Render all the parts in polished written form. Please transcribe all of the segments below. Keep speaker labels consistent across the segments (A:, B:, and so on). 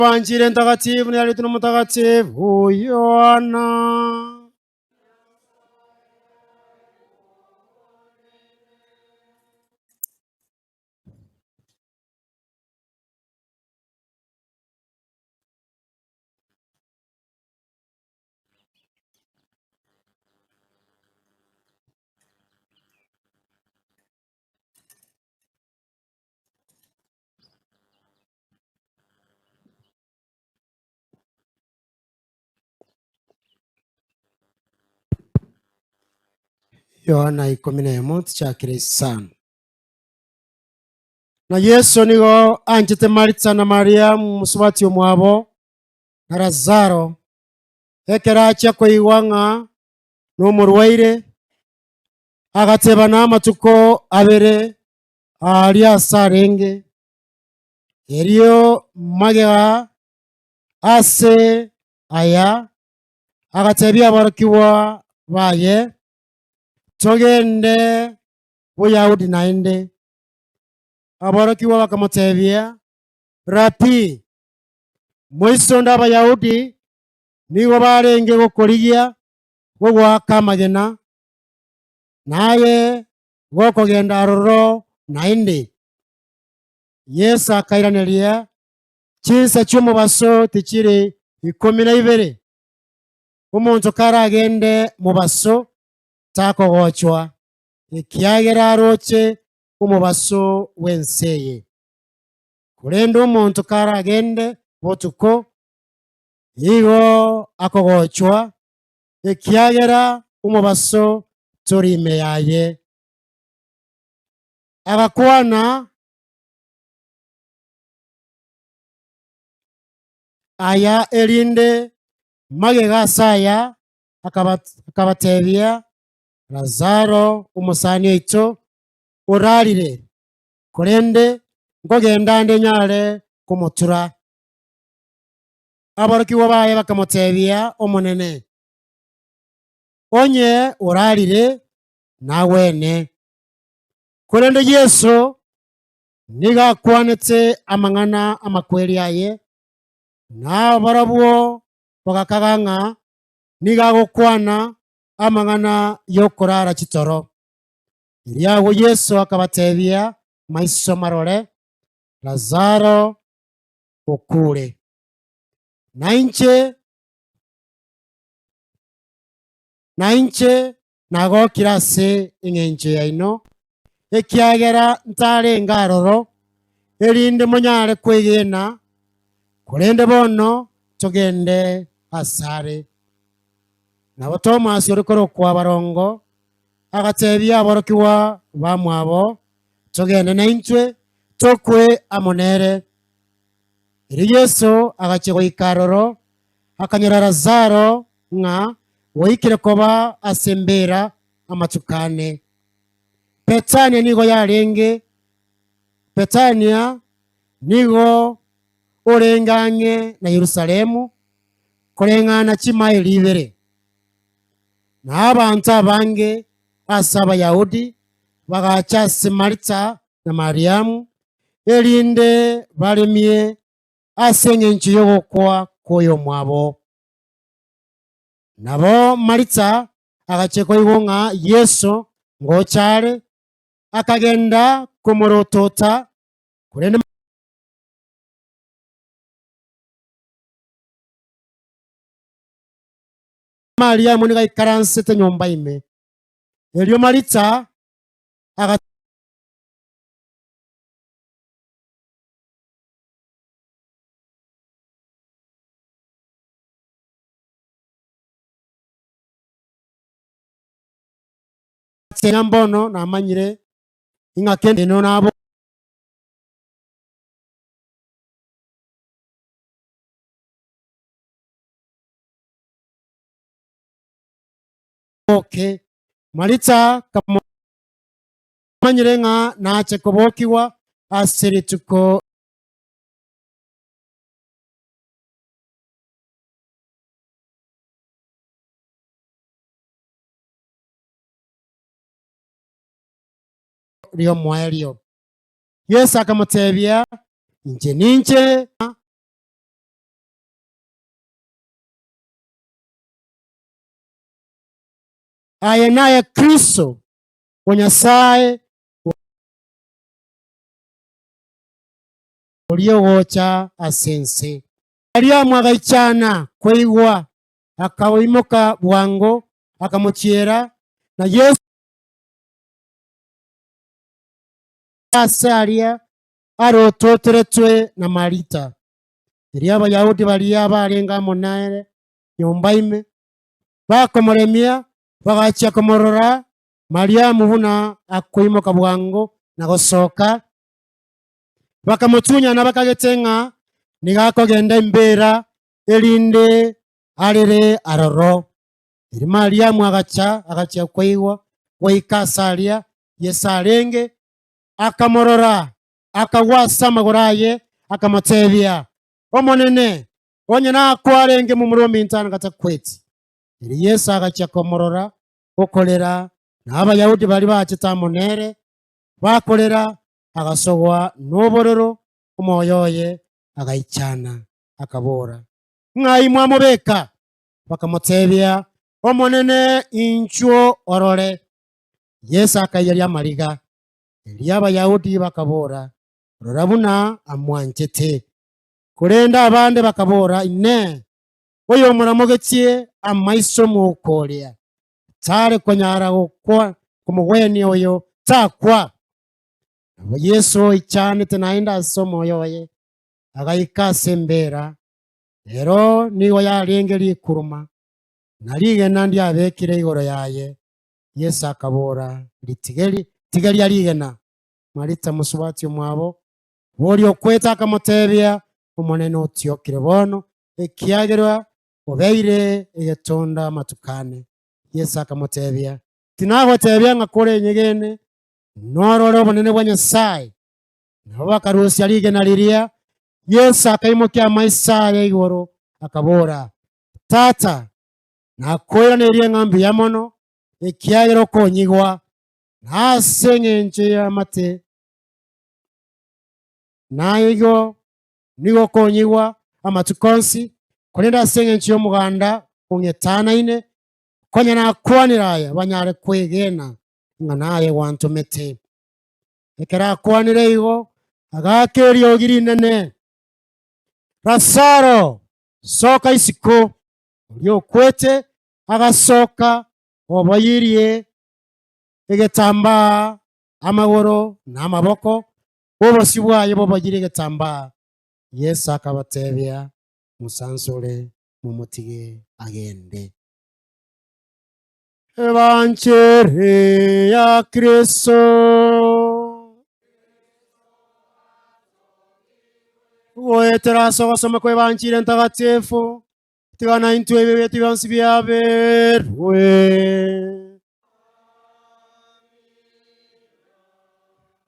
A: Evanjiri entagatifu niyaretwe n'Omotagatifu Yohana. Yohana ikomi na emo tichakire isano. Na Yeso nigo anchete Maritha na Mariamu mosubati omwabo, na Lazaro, ekero achia koigwa ng'a nomorwaire, agatebana amatuko abere aaria ase arenge, erio magega ase aya agatebia aborokigwa baye, Togende Boyahudi naende. Aborokigwa bakamotebia, Rabii, moisonde Abayahudi nigo barenge gokorigia gogoaka amagena, naye gokogenda aroro naende. Yeso akairaneria, Chinsa chi'omobaso tichiri ikomi na ibere? Omonto karagende mobaso takogochwa, ekiagera aroche omobaso bw'ense eye. Korende omonto karagende botuko, nigo akogochwa, ekiagera omobaso tori ime yaye. Agakwana aya erinde magega ase aya akabatebia, Lazaro omosani oito orarire, korende nkogenda nde nyare komotura. Aborokigwa baye bakamotebia, Omonene, onye orarire, nagwene. Korende Yeso nigo akwanete amang'ana 'amakweri aye, na barabwo bagakaga ng'a nigo agokwana amang'ana y'okorara chitoro. Erio agwo Yeso akabatebia maiso marore, Lazaro okure. Na inche na inche nagokire ase engencho yaino, ekiagera ntarenge aroro, erinde monyare kwegena, korende bono togende asare. Nabo Tomasi ore korokwa Barongo agatebia aborokigwa bamwabo, Togende naintwe, tokwe amo nere. Erio Yeso agachia goika aroro, akanyora Lazaro ng'a oikire koba ase embeera amatuko ane. Betania nigo yarenge Betania nigo orenge ang'e na Yerusalemu, koreng'ana chimaeli ibere. Na abanto abange ase Abayahudi bagacha ase Martha na Mariamu, erinde baremie ase engencho y'ogokwa kw'oyomwabo. Nabo Maritha agachia koigwa ng'a Yeso ngocha are, akagenda komorotota, korende Mariamu nigo aikaransete nyomba ime. Erio Maritha Ng'a mbono namanyire ing'a kende nabo oke. Maritha kamomanyire ng'a nache kobokigwa ase rituko ri'omoerio. Yeso akamotebia, Inche ninche. Aye naye Kristo o Nyasae oria ogocha ase ense. Mariamu agaichana koigwa, akaimoka bwango, akamochiera, na Yeso aase aria arototeretwe na Marita. Erio Abayahudi baria barenge amo nere nyomba ime, bakomoremia, bagachia komorora Mariamu buna akoimoka bwango na gosoka, bakamotunyana bakagete ng'a nigo akogenda embeera, erinde arere aroro. Erio Mariamu agacha, agachia koigwa goika aase aria Yeso arenge, akamorora, akagwa ase amagoro aye, akamotebia, Omonene, onye nakwarenge momura ominto anga takweti. Erio Yeso agachia komorora okorera, na Abayahudi baria bachete amo nere bakorera, agasogwa nobororo omoyo oye agaichana, akabora, Ng'ai mwamobeka? Bakamotebia, Omonene, inchuo orore. Yeso akaiyeria amariga. Erio Abayahudi bakabora, Rora buna amwanchete. Korende abande bakabora, Inee! Oyomoramogetie amaiso omouko oria, tare konyara gokwa komogwenia oyo takwa? Nabo Yeso oichanete naende ase omoyo oye, agaika ase embeera. Ero nigo yarenge rikuruma, na rigena ndiabekire igoro yaye. Yeso akabora, Ritigeri, tigeria rigena. Marita mosubati omwabo boria okwete akamotebia, Omonene otiokire bono, ekiagera obeire egetondo amatuko ane. Yeso akamotebia, Tinagotebia ng'a korenyegene norore obonene bwa Nyasae? Nabo bakarusia rigena riria. Yeso akaimokia amaiso aye igoro, akabora, Tata, nakoiranerie ng'a mbuya mono, ekiagera okonyigwa, na ase engencho y'amate naigo nigo okonyigwa amatuko onsi, korende ase engencho y'omoganda ong'etanaine, konya nakwanire aya banyare kwegena ng'a naye gwantomete. Ekero akwanire igo, agaaka eriogi rinene, Lazaro, soka isiko! Oria okwete agasoka, oboyirie egetambaa amagoro na amaboko, obosio bwaye boboyirie egetambaa. Yeso akabatebia, Mosansore, momotige agende. Ebancheri ya Kristo. Goetera ase ogosoma kw'Ebanchiri Entagatifu, tiga naintwe ebibe biaito bionsi biaberwe.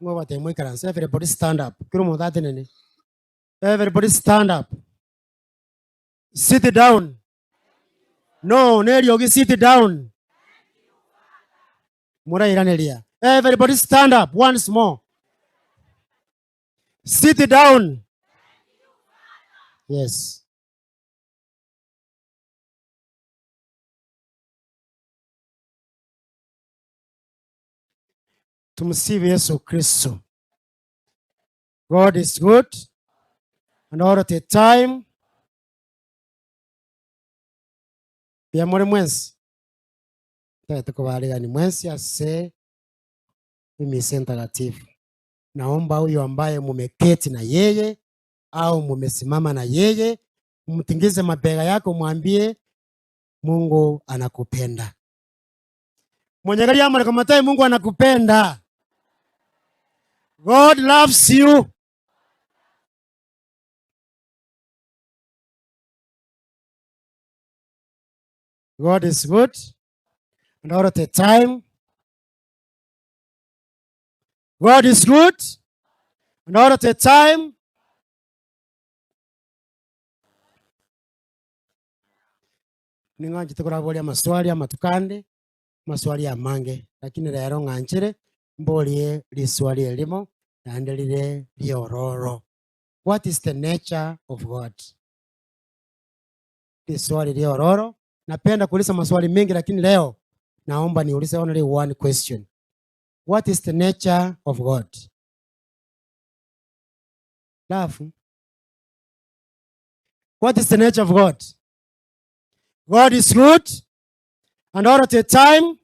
A: Ngobatebia moikaranse, everybody stand up, kera omonto atenene. Everybody stand up. Sit down. No, neriogi sit down. Morairaneria. Everybody stand up once more. Sit down. Yes. Tumsifu Yesu Kristo. God is good and all the time. Mbuya more mwensi, ntagete kobaarigania mwensi ase emisa entagatifu. Naomba huyo ambaye mumeketi na yeye au mumesimama na yeye, umtingize mabega yako umwambie Mungu anakupenda. Mwenye amore komotebi Mungu anakupenda. God loves you. God is good and all the time. God is good and all the time. Ning'anchete koraboria amaswali amatuko ande, amaswali amange, lakini rero ng'anchere mborie riswali erimo naende rire riororo. What is the nature of God? Riswali riororo. Napenda kuuliza maswali mengi lakini leo Naomba niulize only one question. What is the nature of God? Alafu, what is the nature of God? God is good and all at a time.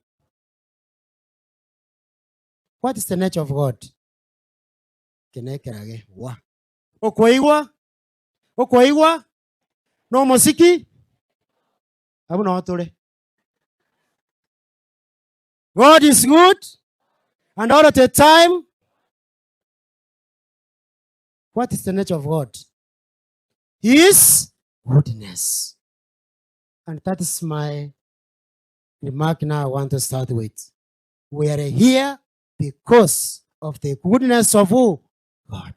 A: What is the nature of God? Eke nekerage wa. Okoigwa, okoigwa, na omosiki, abwo noo tore. God is good and all at a time. What is the nature of God? He is goodness. And that is my remark now I want to start with. We are here because of the goodness of who? God.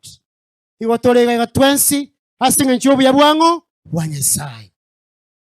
A: Igo tore iga iga twensi ase eng'encho y'obuya bwang'o bwa Nyasaye.